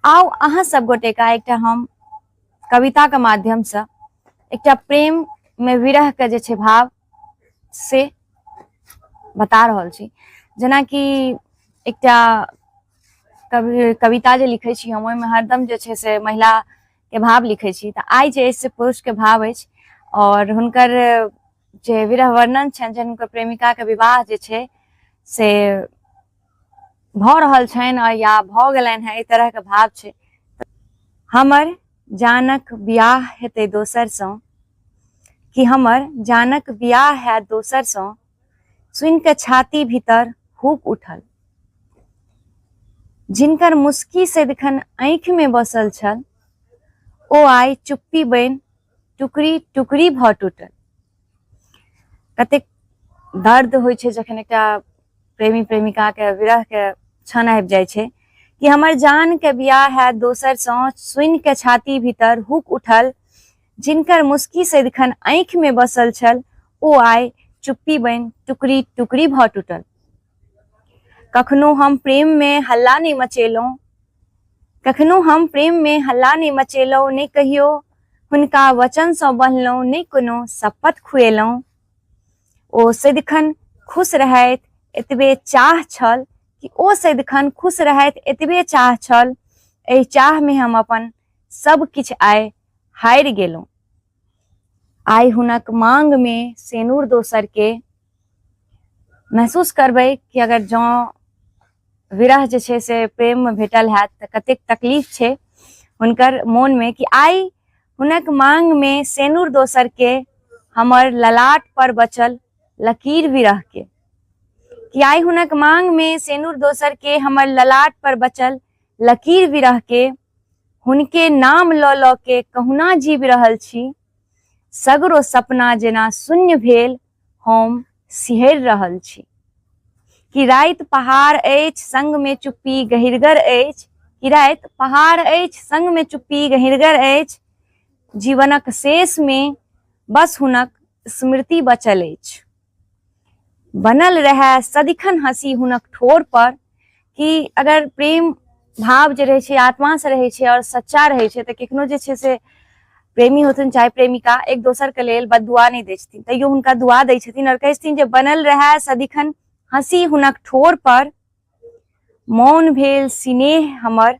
आउ अहाँ सब गोटेके एकटा हम कविताके माध्यमसँ एकटा प्रेममे विरहके जे छै भाव से बता रहल छी। जेनाकि एकटा कविता जे लिखै छी हम, ओहिमे हरदम जे छै से महिलाके भाव लिखै छी, तऽ आइ जे अछि से पुरुषके भाव अछि आओर हुनकर जे विरह वर्णन छनि, जे हुनकर प्रेमिकाके विवाह जे छै से भऽ रहल छनि या भऽ गेलनि हेँ, एहि तरहके भाव छै। हमर जानक बियाह हेतै दोसरसँ, कि हमर जानक बियाह हैत दोसरसँ, सुनि कऽ छाती भीतर हुक उठल। जिनकर मुस्की सदिखन आँखिमे बसल छल, ओ आइ चुप्पी बनि टुकड़ी टुकड़ी भऽ टूटल। कतेक दर्द होइ छै जखन एकटा प्रेमी प्रेमिकाके विरहके क्षण आबि जाइ छै। कि हमर जानके बियाह हैत दोसरसँ, सुनि के छाती भीतर हुक उठल। जिनकर मुस्की सदिखन आँखिमे बसल छल, ओ आइ चुप्पी बनि टुकड़ी टुकड़ी भऽ टूटल। कखनो हम प्रेममे हल्ला नहि मचेलहुँ, कखनो हम प्रेममे हल्ला नहि मचेलहुँ, नहि कहियो हुनका वचनसँ बन्हलहुँ, नहि कोनो शपथ खुएलहुँ। ओ सदिखन खुश रहथि एतबे चाह छल, कि ओ सदिखन खुश रहथि एतबे चाह छल, एहि चाहमे हम अपन सब किछु आइ हारि गेलहुँ। आइ हुनक मांगमे सेनूर दोसरके। महसूस करबै कि अगर जँ विरह जे छै से प्रेममे भेटल हैत तऽ कतेक तकलीफ छै हुनकर मोनमे। कि आइ हुनक मांगमे सेनूर दोसरके, हमर ललाट पर बचल लकीर विरहके। कि आइ हुनक मांगमे सेनूर दोसरके, हमर ललाट पर बचल लकीर विरहके। हुनके नाम लऽ लऽ के कहुना जीवि रहल छी, सगरो सपना जेना शून्य भेल, हम सिहरि रहल छी। कि राति पहाड़ अछि संगमे चुप्पी गहिरगर अछि, कि राति पहाड़ अछि संगमे चुप्पी गहिरगर अछि, जीवनक शेषमे बस हुनक स्मृति बचल अछि। बनल रहए सदिखन हँसी हुनक ठोर पर। कि अगर प्रेम भाव जे रहै छै आत्मासँ रहै छै आओर सच्चा रहै छै, तऽ कखनो जे छै से प्रेमी होथिन चाहे प्रेमिका, एक दोसरके लेल बददुआ नहि दै छथिन। तैयो हुनका दुआ दै छथिन आओर कहै छथिन जे बनल रहए सदिखन हँसी हुनक ठोर पर, मौन भेल सिनेह हमर,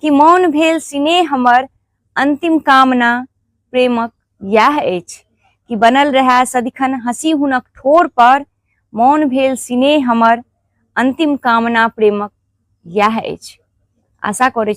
कि मौन भेल सिनेह हमर, अंतिम कामना प्रेमक इएह अछि। कि बनल रहए सदिखन हँसी हुनक ठोर पर, मौन भेल सिनेह हमर, अंतिम कामना प्रेमक इएह अछि। आशा करै